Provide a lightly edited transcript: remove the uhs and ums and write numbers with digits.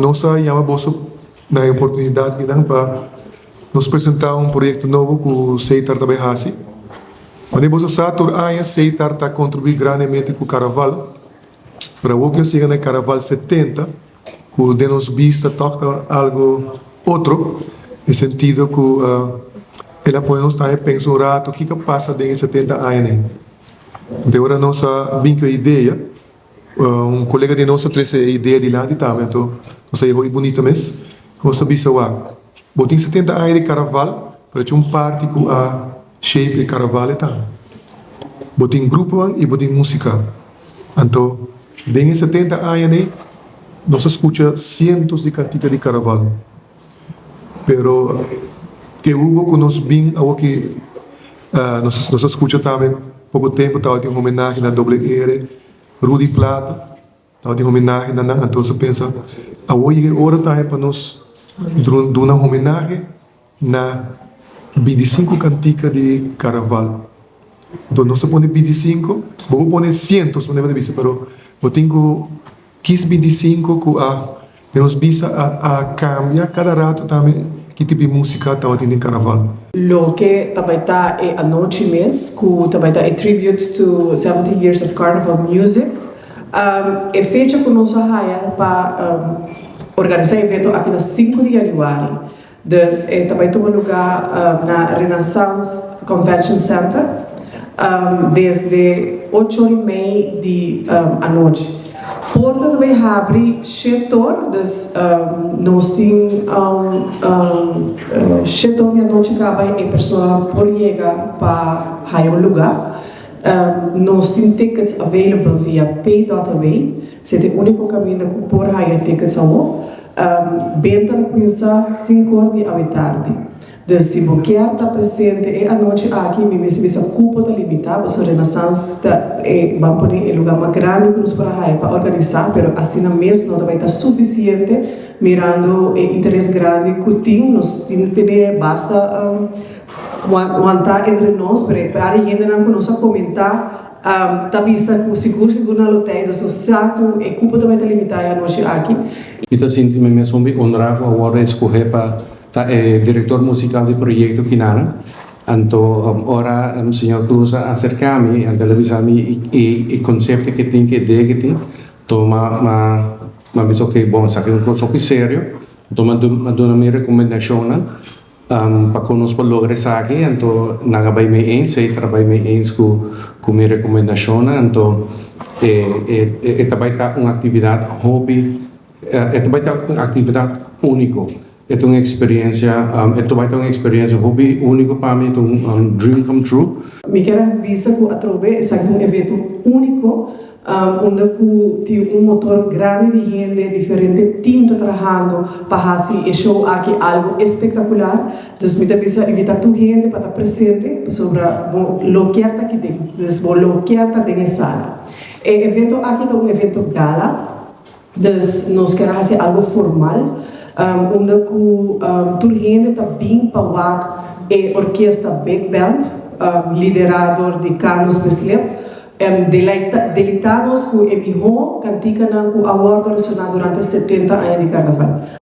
Nos a yama boso na e oportunidat akinan pa nos presentá un proyekto nobo ku Seitar ta bai hasi. Wanneer boso sa tur aña Seitar ta kontribuí grandemente ku Karaval, pero awor ku nos yega na e Karaval 70 ku den nos bista tòg ta algu otro, den sentido ku el a pone nos tambe pensa un rato kiko a pasa den e 70 añanan. Anto e ora nos a bin ku e idea. Un kolega di nos a trese e idea dilanti tambe, anto nos a hoy bunito mes. Nos a bisa wak, bo tin 70 aña di karaval, pero tin un parti ku a shape e karaval e tambe. Bo tin gruponan i bo tin musika. Anto den e 70 aña nei nos a skucha sientos di kantika di karaval. Pero ke hubo ku nos bin awoki nos nos a skucha tambe poko tempu tabatin un homenahe na Doble Ere, Rudy Plato, tabatin homenahe na nan, anto nos a pensa awor yega e ora tambe pa nos duna homenahe na 25 kantika di Karaval. Anto nos a pone 25, bo por pone sientos manera bo ta bisa pero bo tin ku Kis 25 ku a den nos bisa a a kambia kada rato tambe ki tipo di musika tabatin den karnaval. Loke ta bai ta e anochi mes ku ta bai ta e tribute to 70 years of carnival music. E fecha ku nos a haya pa organisa e evento aki ta 5 di januari. Dus e ta bai tuma lugá na Renaissance Convention Center desde ocho or i mei di anochi. Porta ta bai habri shetor, dus nos tin shetor di anochi kaba e persona por yega pa haya un lugá. Nos tin tickets available via pay.away, si ta e úniko kaminda ku por haya tickets awor. Benta ta kuminsá sinkor di awe tardi. Dus si bo kier ta presente e anochi aki, mi mester bisa kupo ta limitá, pasobra Renaissance ta e, ban pone, e lugá mas grandi ku nos por a haya pa organisá, pero asina mes no ta bai ta sufisiente mirando e interes grandi ku tin. Nos tin tene basta wantá entre nos, pero e par di hendenan ku nos a komentá Ta bisa ku sigur sigur nan lo tei, dus nos sa ku e kupo ta bai ta limitá e anochi aki. Mi ta sinti mi mes hopi honrá ku a wòrdu eskohé pa ta e direktor musikal di Proyekto Kinana. Anto ora señor Cruz a aserká mi, anto el a bisa mi e konsepto ke tin, ke idea ke tin, anto m'a bisa oke bon esaki ta un kos hopi serio, anto m'a duna mi rekomendashonnan. Pa kon nos por logra esaki, anto nan a bai mei eens, Seiter a bai mei eens ku ku mi rekomendashonnan, anto e e e ta bai ta un aktividat hopi, e ta bai ta un aktividat úniko, e ta un eksperensia, e ta bai ta un eksperensia hopi úniko pa mi, e ta un dream come true. Mi kier a bisa ku atrobe esaki ta un evento úniko Unda ku tin un motor grandi di hende, diferente team ta trahando pa hasi e show aki algu espektakular. Dus mi ta bisa invita tur hende pa ta presente pasobra bo lo kier ta aki den, dus bo lo kier ta den e sala. E evento aki ta un evento gala. Dus nos kier a hasi algo formal unda ku tur hende ta bin pa wak e orkesta Big Band liderá dor di Carlos Bislip. Deleitá nos ku e mihó kantikanan ku a wòrdu resoná durante 70 aña di karnaval.